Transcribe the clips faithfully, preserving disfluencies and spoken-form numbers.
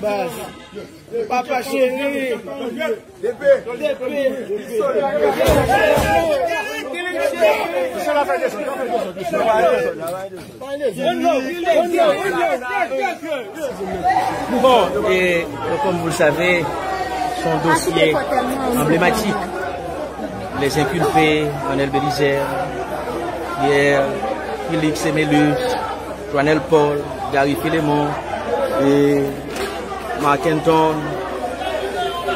Baz. Papa cheri. Bon, et euh, comme vous le savez, c'est un dossier emblématique. Les inculpés, Arnel Bélizaire, Pierre, Félix Emélus, Joanel Paul, Gary Philémon et Marc Anton,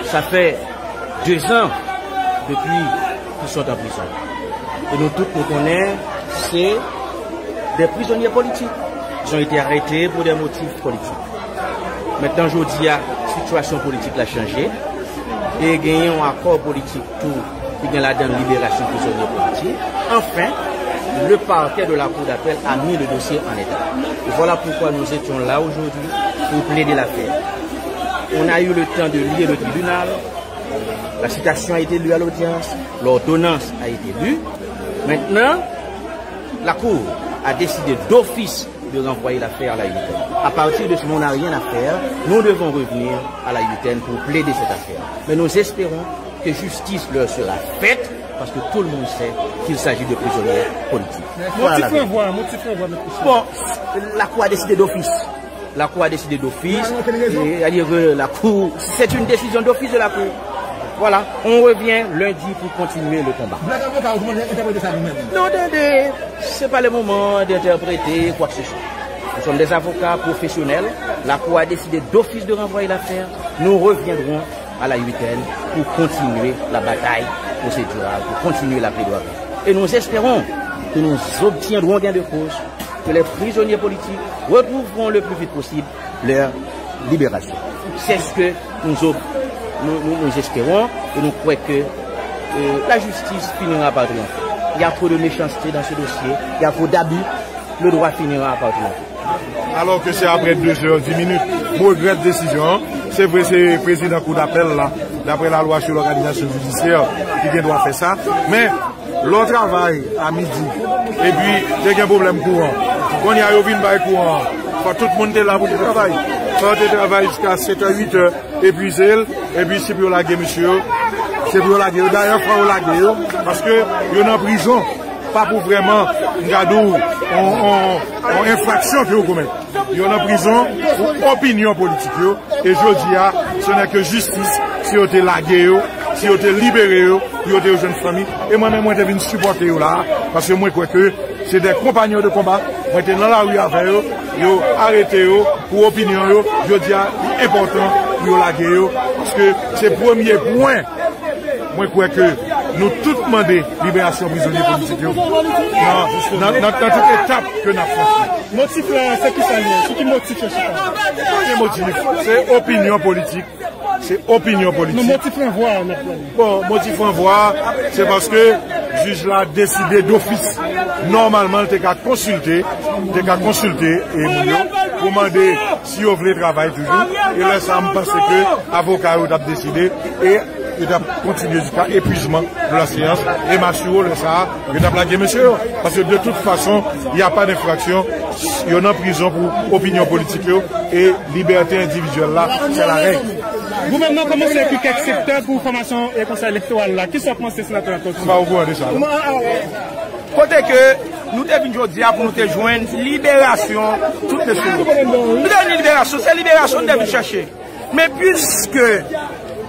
ça fait deux ans depuis qu'ils sont en prison. Et nous tous, nous connaissons, c'est des prisonniers politiques. Ils ont été arrêtés pour des motifs politiques. Mentnan, jodi a, sitiyasyon politik la chanje e genyen yon akò politik tou ki gen ladan liberasyon prizonye politik. Enfin, le parquet de la Cour d'appel a mis le dossier en état. Voilà pourquoi nous étions là aujourd'hui pour plaider l'affaire. On a eu le temps de lire le tribunal. La citation a été lue à l'audience. L'ordonnance a été lue. Maintenant, la Cour a décidé d'office de renvoyer l'affaire à la huitaine. À partir de ce moment, on n'a rien à faire. Nous devons revenir à la huitaine pour plaider cette affaire. Mais nous espérons que justice leur sera faite parce que tout le monde sait qu'il s'agit de prisonniers politiques. Voilà la vérité. Bon, la Cour a décidé d'office. La Cour a décidé d'office. C'est-à-dire que la Cour, c'est une décision d'office de la Cour. Voilà, on revient lundi pour continuer le combat. Non, attendez, c'est pas le moment d'interpréter quoi que ce soit. Nous sommes des avocats professionnels. La Cour a décidé d'office de renvoyer l'affaire. Nous reviendrons à la huitaine pour continuer la bataille procédurale, pour continuer la plaidoirie. Et nous espérons que nous obtiendrons gain de cause, que les prisonniers politiques retrouveront le plus vite possible leur libération. C'est ce que nous, nous, nous, nous espérons et nous croyons que euh, la justice finira par triompher. Il y a trop de méchanceté dans ce dossier, il y a trop d'abus, le droit finira par triompher. Alors que c'est après deux heures dix minutes. Mwen regrèt desizyon an. Se vre, se prezidan kou dapèl la, d'après la loi sur l'organisation judiciaire, ki gen dwa fè sa. Men, lè w travay a midi, epi te gen pwoblèm kouran. Kounye a, yo vin bay kouran an. Fò tout moun te la pou te travay. Fò yo te travay jiska sèt è, uit è, epuize l, epi se pou yo lage mesye yo. Se pou yo lage yo. Dayè, fò yo lage yo, paske yo nan prizon. Pa pou vrèman, m ka di w, on, on, on enfraksyon ke yo komèt. Yo nan prizon pou opinyon politik yo. E jodi a, ce n'est que justice, si yo te lage yo, si yo te libere yo, pou yo te jwenn fanmi. E mwen menm, mwen te vin sipòte yo la, paske mwen kwè ke se de konpanyon de konba. Mwen te nan lari avè yo, yo arete yo pou opinyon yo. Jodi a, li enpòtan pou yo lage yo, paske se premye pwen. Mwen kwè ke nou tout mande liberasyon prizonye politik yo nan, nan, nan, nan tout etap ke n ap franchi. Motif la, se ki sa l ye? Sou ki motif yo chita? Pa gen motif. Se opinyon politik. Se opinyon politik. Non, motif ranvwa a, mèt la. Bon, motif ranvwa a, se paske jij la deside dofis. Nòmalman, l te ka konsilte, te ka konsilte, e, moun yo, pou mande si yo vle travay toujou. E lè sa a, m panse ke avoka yo t ap deside, e yo t ap kontinye jiska epuizman de la séance. E m asire w, lè sa a, yo t ap lage mesye yo. Paske de tout fason, y a pas d'infraction. Yo nan prizon pou opinyon politik yo. E libète endividyèl la, se larèg. Gouvènman kòmanse ekri kèk sektè pou fòmasyon e konsèy elektoral la. Kisa w panse, senatè Anton? M pa okouran de sa, non. Kote ke nou te vin jodi a pou nou te jwenn liberasyon tout mesye yo. Nou te vin liberasyon, se liberasyon nou te vin chèche. Men piske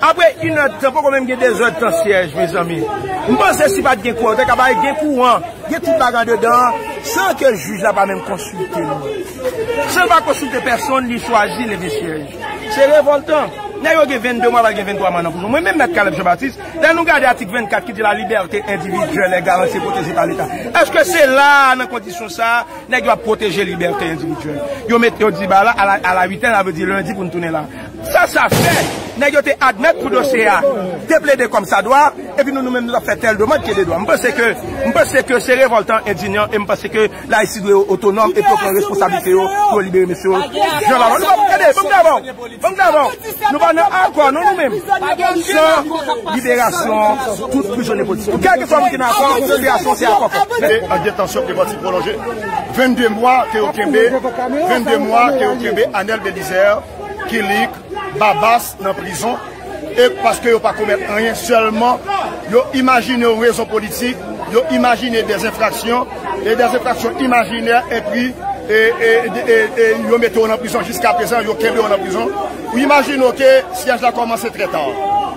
apre inèdtan, poko menm gen dezèdtan syèj, mezanmi. M panse si pa t gen kouran, yo te ka bay gen kouran, gen tout bagay andedan an, san ke jij la pa menm konsilte nou. San l pa konsilte pèsonn, li chwazi leve syèj. Se revòltan. Nèg yo gen vennde mwa, pral gen venntwa mwa nan prizon. Mwen menm, Mèt Caleb Jean Baptiste, lè nou gade atik vennkat ki di la liberté individuelle est garantie et protégée par l'État, èske se la a, nan kondisyon sa a, nèg yo ap pwoteje libète endividyèl? Yo met, yo di ba la, à la, à la huitaine, sa vle di lendi pou n tounen la. Sa, sa fè, nèg yo te admèt pou dosye a te plede kòmsadwa, epi nou, nou menm, nou t ap fè tèl demann ke de dwa. M panse ke, m panse ke se revòltan, endinyan, e m panse ke Layiti dwe otonòm epi yo pran responsablite yo pou yo libere mesye yo. Jan la, nou pa, gade, ban m di w, ban m di w, nou pa nan akò, non, nou menm. San liberasyon tout prizonye politik. Kèlkeswa moun ki nan akò, liberasyon se akò fèt. An detansyon ki pati pwolonje. Vennde mwa ke yo kenbe, vennde mwa ke yo kenbe Arnel Bélizaire. Kilik, Babas nan prizon, e paske yo pa komèt anyen, sèlman yo imajine yon rezon politik, yo imajine dèzenfraksyon, e dèzenfraksyon imajinè, epi e, e, e, e, e yo mete yo nan prizon jiska prezan, yo kenbe yo nan prizon. Ou imajine w ke syèj la kòmanse trè ta.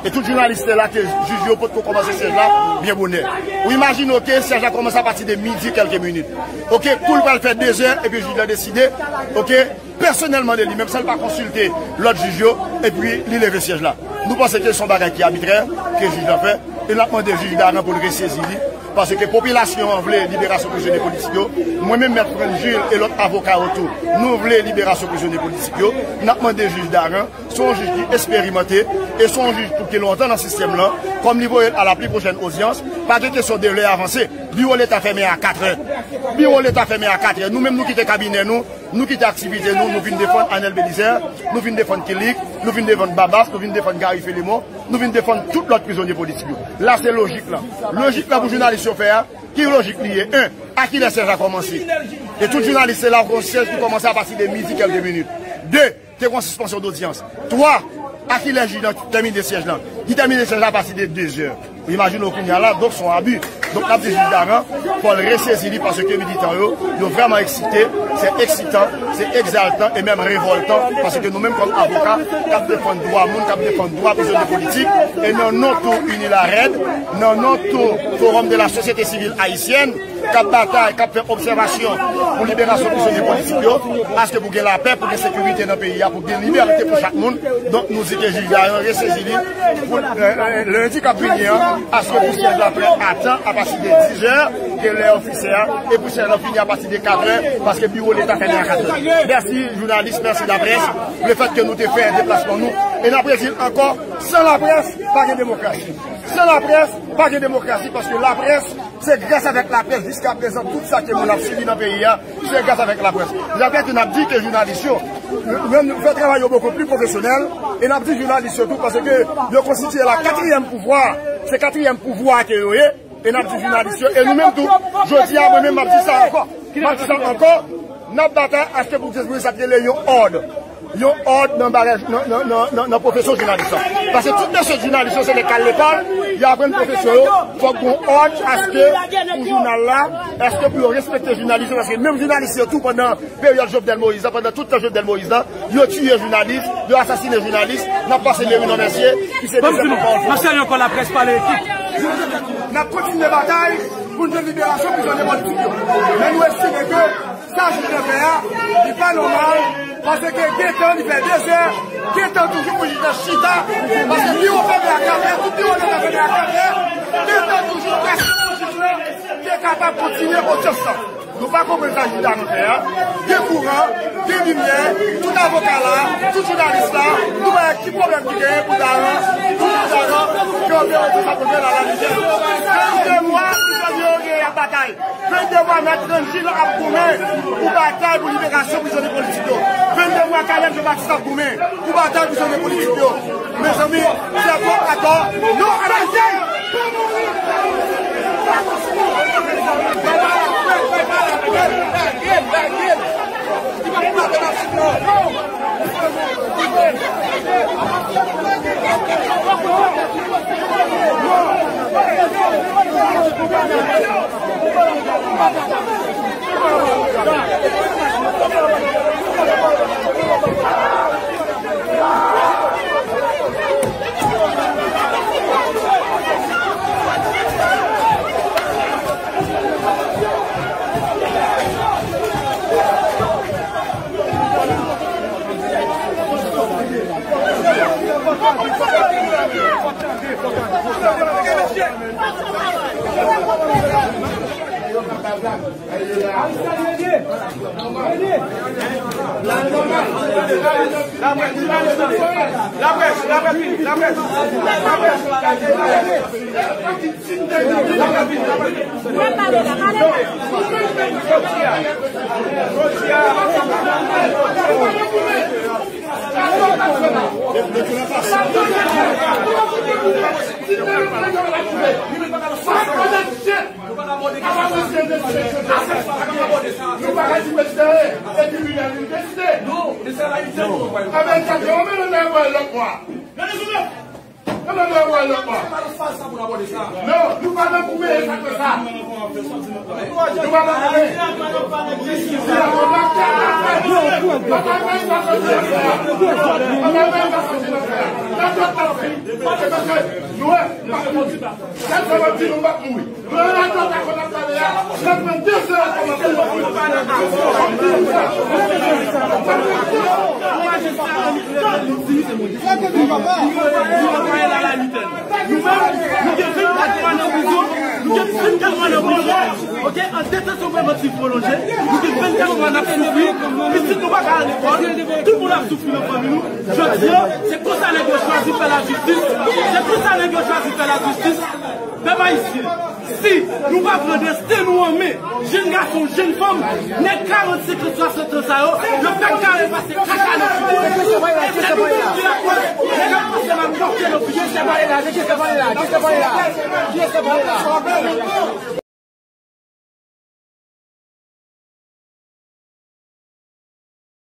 E tout jounalis te la ke jij yo potko kòmanse syèj la byen bonè. Ou imajine w ke syèj la kòmanse apati de midi kèlke minit. Oke, kou l pral fè dezè, epi jij la deside, oke, pèsonèlman de li menm, san l pa konsilte lòt jij yo, epi li leve syèj la. Nou panse ke se yon bagay ki abitrè, ke jij la fè, e n ap mande jij Daran pou l resezi li, paske popilasyon an vle liberasyon prizonye politik yo. Mwen menm, Mèt Frantz Jules e lòt avoka yo tou, nou vle liberasyon prizonye politik yo. N ap mande jij Daran, se yon jij ki esperimante, e se yon jij tou ki lontan nan sistèm lan, kòm li voye l a la pli pwochèn odyans, pa gen kesyon de lè avanse. Biwo Leta fèmen a katrè. Biwo Leta fèmen a katrè. Nou menm, nou kite kabinè nou, nou kite aktivite nou, nou vin defann Anèl Belizè, nou vin defann Kilik, nou vin defann Babas, nou vin defann Gary Philemon, nou vin defann tout lòt prizonye politik yo. La, se lojik lan. Lojik lan pou jounalis yo fè a, ki lojik li ye? En, a kilè syèj la kòmanse? E tout jounalis se la, yon syèj ki kòmanse apati de midi kèlke minit. De, te gen yon sispansyon dodyans. Twa, a kilè jij lan tèmine syèj lan? Li tèmine syèj la apati de dezè. Ou imajine w kounye a la, donk se yon abi. Donk n ap di jij Daran, fò l resezi li paske militan yo, yo vrèman eksite, se eksitan, se egzaltan e menm revòltan, paske nou menm kòm avoka k ap defann dwa moun, k ap defann dwa prizonye politik, e nan non tou Unilared, nan non tou Forum de la Société Civile Haïtienne, k ap batay, k ap fè obsèvasyon pou liberasyon prizonye politik yo, aske pou gen lapè, pou gen sekirite nan peyi a, pou gen libète pou chak moun. Donk, nou di ke jij Daran resezi li pou, e, e, lendi k ap vini an, aske pou syèj la prè a tan apati de dizè, ke lè ofisyèl, e pou syèj la fini apati de katrè, paske biwo Leta fèmen a katrè. Mèsi, jounalis, mèsi laprès, lefètke nou te fè deplasman nou. E n ap redi l ankò, san laprès, pa gen demokrasi. San laprès, pa gen demokrasi, paske laprès, se gras avèk laprès jiska prezan tout sa ke moun ap sibi nan peyi a, se gras avèk laprès. Laprès, n ap di ke jounalis yo, yo, yo fè travay yo bokou pli pwofesyonèl, e n ap di jounalis yo tou, paske yo konstitiye la katriyèm pouvwa, se katriyèm pouvwa ke yo ye, e n ap di jounalis yo, e nou menm tou, jodi a, mwen menm, m ap di sa ankò, m ap di sa ankò, n ap batay aske pou Dye sa te rele yon òd. Yon òd nan bagay, nan, nan, nan, nan, nan pwofesyon jounalis lan. Paske tout mesye jounalis yo, se lè k al lekòl, yo aprann pwofesyon yo, fòk gon òd aske pou jounal la, aske pou yo respekte jounalis yo, paske menm jounalis yo tou pandan peryòd Jovenel Moïse la, pandan tout tan Jovenel Moïse la, yo tiye jounalis, yo asasinen jounalis, n ap pase Mary Normècie, ki se dezyèm pòpawòl. N ap salye ankò laprès pale ekip. N ap kontinye batay pou n jwenn liberasyon prizonye politik yo. Men nou estime ke sa jij lan fè a, li pa nòmal, paske gentan li fè dezè, gentan toujou pou jij lan chita, paske biwo fèmen a katrè, tout biwo Leta fèmen a katrè, gentan toujou prèske pou jij lan te kapab kontinye odyans lan. Nou pa konprann sa jij Daran fè a. Gen kouran, gen limyè, tout avoka la, tout jounalis la, nou pa wè ki pwoblèm ki genyen pou Daran, pou jij Daran kanpe odyans la pou l fè la la lijè. Vennde mwa, prizonye yo genyen ap batay. Vennde mwa, Mèt Frantz Jules ap goumen pou batay pou liberasyon prizonye politik yo. Vennde mwa, Carel Jean Baptiste ap goumen pou batay prizonye politik yo. Mezanmi, se atò, atò, non a la vi! Nou pa ka di prezidan e, e tribinal li deside. Non, li se la, li Ameriken, yo, men nou lè wè lòt bò a. Men nou lè wè lòt bò a. Non, nou pa nan pou peye sa fè sa. Nou pa nan pou peye. Nou wè, nou pa konn di sa. Sa, sa vle di nou p ap mouri. Nou menm, nou gen vennkat mwa nan prizon, nou gen vennkat mwa nan prizon, ok, an detansyon prevantiv pwolonje, nou gen vennkat mwa n ap soufri, pitit nou pa ka al lekòl, tout moun ap soufri nan fanmi nou. Jodi a, se konsa nèg yo chwazi fè lajistis, se konsa nèg yo chwazi fè lajistis. Pèp ayisyen, si nou pa pran desten nou an men, jenn gason, jenn fanm, nèg karant, senkant, swasant an sa yo, yo fèk kare pase kaka nan figi nou. E se nou menm ki lakòz, nèg ap pase nan kòke nan figi nou.